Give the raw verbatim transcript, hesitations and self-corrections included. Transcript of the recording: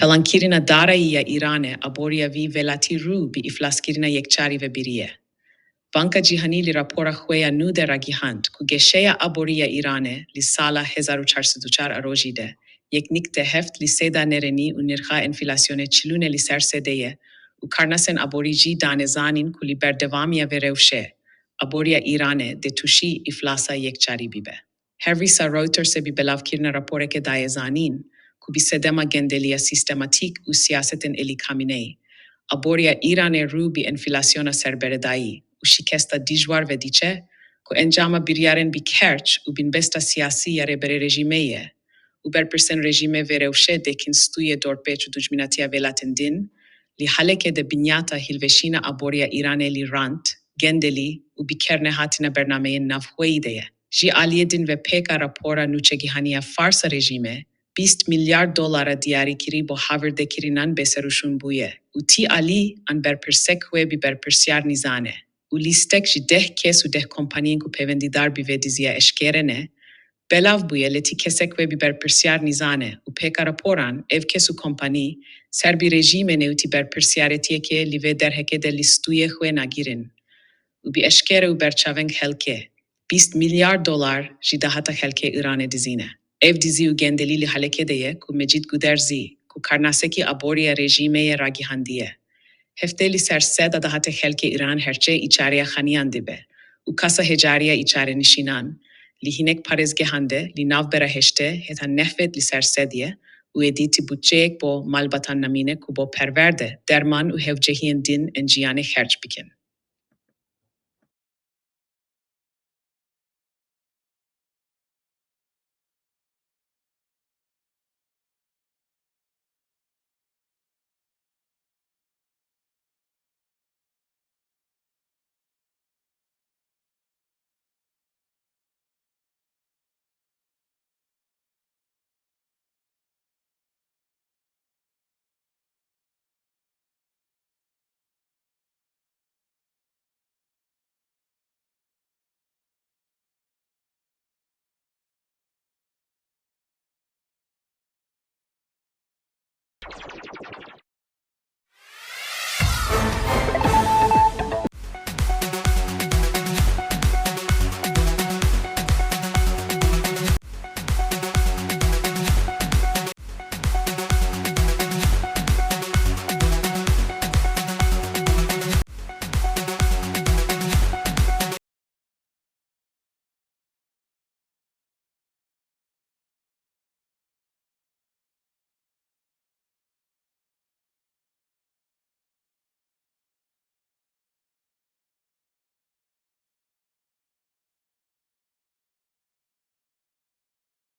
Talankirina darayî ya Îranê aboriya vî welatî rû bi îflaskirina yekçarî ve biriye. Banka Cîhanî li rapora xwe ya nû de ragihand ku geşeya aborî ya Îranê li sala hezar û çar sed û çar a rojî de yek nîkte heft li seda nêrînî û nirxa enflasyonê çilûne li ser sedê ye û karnasên aborî jî dane zanîn ku li berdewamiya vê rewşê aboriya Îranê dê tûşî îflasa yekçarî bibe. Her wisa Reutersê bi belavkirina raporeke daye zanîn ku bi sedema gendeliya sîstematîk û siyasetên Elî Kamîneyî, aboriya Îranê rû bi enflasyona serberedayî û şikesta dijwar ve diçe ku encama biryarên bi kerç û binbesta siyasî ya rêberê rejîmê ye û berpirsên rejîmê vê rewşê dêkin stûyê dorpêç û ducminatiya welatên din, li halekê de binyata hilweşîna aboriya Îranê li rant, gendelî û bi kêr nehatina bernameyên navxweyî de ye. Ji aliyê din ve pêka rapora nûçegihaniya Farsa rejîmê bîst milyar dolara diyarî kirî bo havirdekirinan bêserûşûn bûye û ti alî an berpirsek wê bi berpirsiyar nîzane û lîstek ji deh kes û deh kompaniyên ku pêwendîdar bi vê diziya eşkere ne, belav bûye, lê ti kesek wê bi berpirsiyar nîzane û pêka raporan ev kes û kompanî ser bi rejîmê newtî berpirsiyarêtiyekê li vê derhekê de li stûyê xwe nagirin û bi eşkere û berçaveng xelkê bîst milyar dolar ji dahata xelkê Îranê dizîne. Ev dizî û gendelî li halekê de ye ku Mecîd Guderzî ku karnasekî aboriya rejîmê ye ragihandiye. Heftê li ser seda dahatê xelkê Îran herçê îçareya xaniyan dibe û kasa hêcariya îçarenişînan li hinek parêzgehan de li navbera heştê heta nehvêd li ser sed ye û êdî ti budçeyek bo malbatan nemîne ku bo perwerde, derman û hevcehiyên din ên jiyanê xerc bikin.